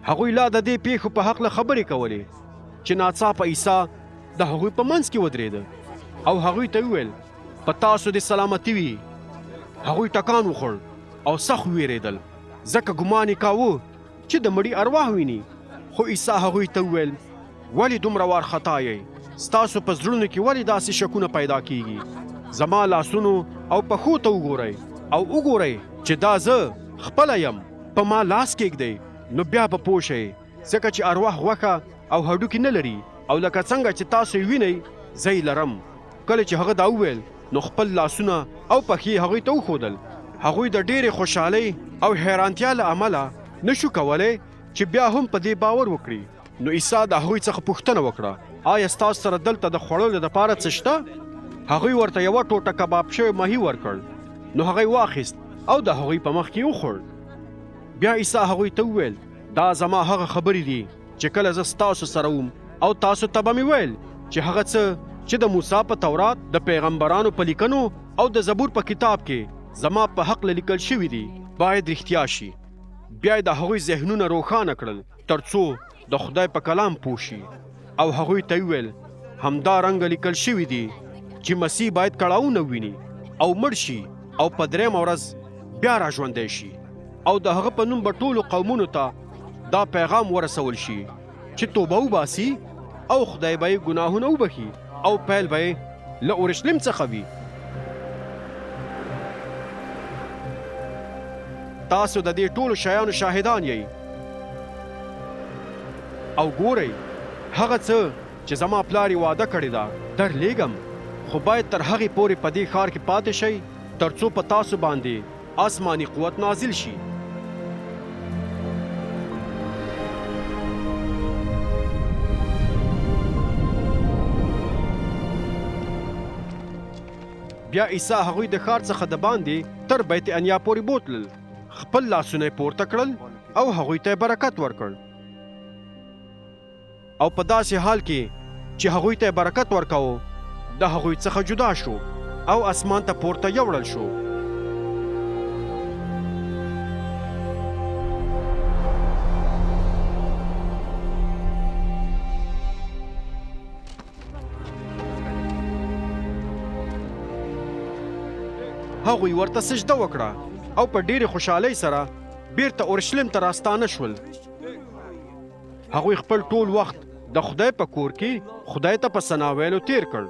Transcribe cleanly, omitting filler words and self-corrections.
هغوی لا د دې پیښو په هکله خبرې کولې چې ناڅاپه عیسی د هغوی په منځ کې ودرېده او هغوی ته وویل، په تاسو دې سلامتي وي. هغوی ټکان وخوړ او سخت ووېرېدل، ځکه ګمان یې کاوه چې د مړي ارواح ویني. خو عیسی هغوی ته وویل، ولې دومره وارخطا یئ؟ ستاسو په زړونو کې ولې داسې شکونه پیدا کیږي؟ زما لاسونو او پښو ته وګورئ او وګورئ چې دا زه خپله یم. په ما لاس کېږدئ، نو بیا به پوه شئ، ځکه چې ارواح غوښه او هډوکي نه لري او لکه څنګه چې تاسو یې وینئ، زه یې لرم. کله چې هغه دا وویل، نو خپل لاسونه او پښې یې هغوی ته وښودل. هغوی د ډېرې خوشحالۍ او حیرانتیا له امله نه شو کولی چې بیا هم په دې باور وکړي. نو عیسی د هغوی څخه پوښتنه وکړه، آیا ستاسو سره دلته د خوړلو دپاره څه شته؟ هغوی ورته یوه ټوټه کباب شوی ماهي ورکړ، نو هغه یې واخیست او د هغوی په مخ کې یې وخوړ. بیا عیسی هغوی ته وویل، دا زما هغه خبرې دي چې کله زه ستاسو سره وم او تاسو ته به مې ویل چې هغه څه چې د موسی په تورات، د پیغمبرانو په لیکنو او د زبور په کتاب کې زما په هکله لیکل شوي دي، باید رښتیا شي. بیا یې د هغوی ذهنونه روښانه کړل ترڅو د خدای په کلام پوه شي او هغوی ته وویل، همدا رنګه لیکل شوي دي چې مسیح باید کړاوونه وویني او مړ شي او په درېیمه ورځ بیا را ژوندی شي او د هغه په نوم به ټولو قومونو ته دا پیغام ورسول شي چې توبه وباسي او خدای به یې ګناهونه وبخښي او پیل به یې له اورشلیم څخه وي. تاسو د دې ټولو شیانو شاهدان یئ او ګورئ هغه څه چې زما پلار یې وعده کړې ده درلېږم، خو باید تر هغې پورې په دې ښار کې پاتې شئ ترڅو په تاسو باندې آسماني قوت نازل شي. بیا عیسی هغوی د ښار څخه د باندې تر بیت انیا پورې بوتلل، خپل لاسونه یې پورته کړل او هغوی ته یې برکت ورکړ. او په داسې حال کې چې هغوی ته یې برکت ورکاوه، د هغوی څخه جدا شو او اسمان ته پورته یوړل شو. هغوی ورته سجده وکړه او په ډېرې خوشحالۍ سره بیرته اورشلیم ته راستانه شول. هغوی خپل ټول وخت د خدای په کور کې خدای ته په ثنا ویلو تیر کړ.